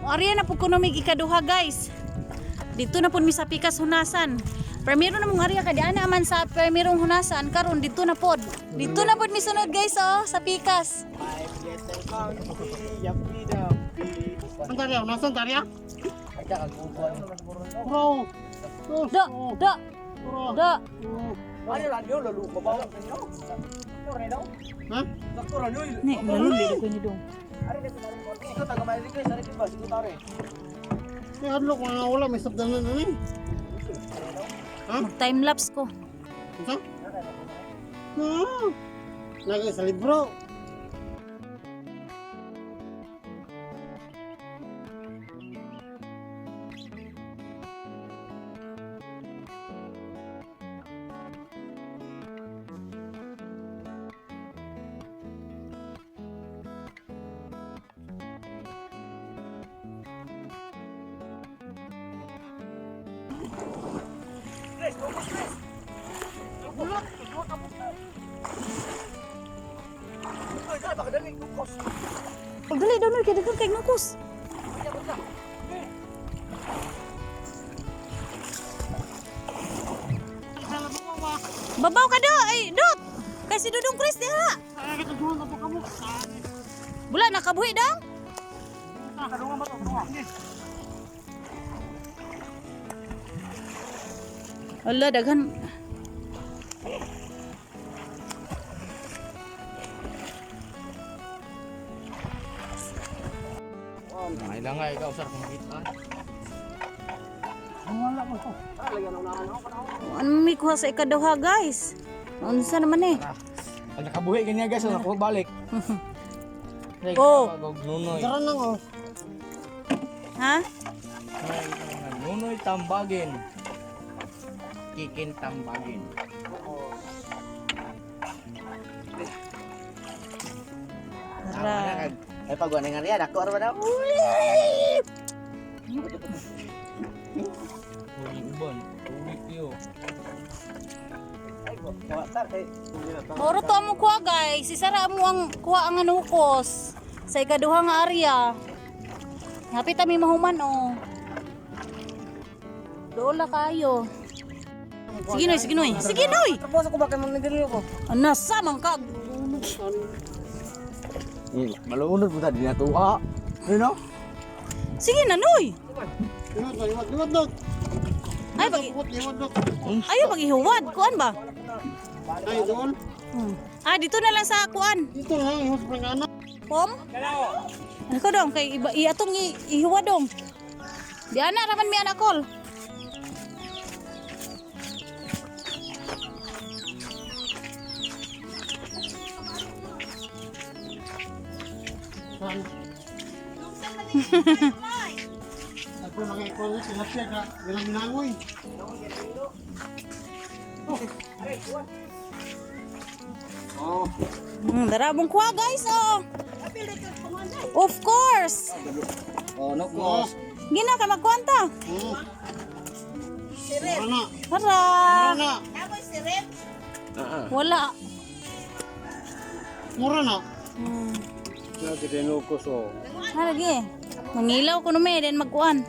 Arya na pud kuno mig ikaduha, guys. Dito na pud mi sa pikas hunasan. Permiro na mong arya kay ana man sa permirong hunasan karon dito na pod. Dito na pod mi sunod, guys, oh, sa pikas. Ang tariya, nasan tariya? Bro. Do, do, do. Ano lang yun, lalo ko ba? Ha? Ni, maluli ko ni dong. Ikaw taga Malaysia, sa rin ba? Siguro tare. May hadlok mga wala may sabdanan na ni. Ha? Mag time lapse ko. Unsa? No. Lagi sa libro. Pagdali daw no kay daghan kay nukos. Babaw ka do, ay dot. Kay si Dudong Chris diha. Ay, katuan na po kamo. Bula nakabuhi dang. Ala daghan. Ay lang nga ikaw sir kung kita. Wala mo to. Ano may kuha sa ikaduha, guys? Unsa naman eh? Pag nakabuhi ganyan, guys, ako balik. Oh. Nunoy. Tara lang oh. Ha? Nunoy tambagin. Kikin tambagin. Tara. Ay pag wala nga riyan, ako ara na. Uban, ulit yo. Moro to amo kuha, guys. Isara mo ang kuha ang anukos sa ikaduha nga area. Hapit mi mahuman oh. Dola kayo. Sige noy, sige noy. Sige noy. Tapos ako bakit man nagdalo ko. Nasa man ka. Malunod mo ta di natuwa. Ano? Sige na noy. Liwat, liwat, liwat dot. Ay pag Liwat, liwat dot. ayo pag ihuwad kuan ba? Ay, doon. Ah, dito na lang sa kuan. Dito lang, ihos prangana. Pom? Ano ko dong kay iba iatong ihuwad dong. Di ana raman mi anak kol. Saan? Ako mga ikaw na tilapia ka, bilang minangoy. Oh. Dara mong kuha, guys, oh. Of course. Oh, no Oh. Gina ka magkwanta. Oh. Mura na. Tara. Mura na. Wala. Mura na. Lagi. Mangilaw ko nume then magkuan.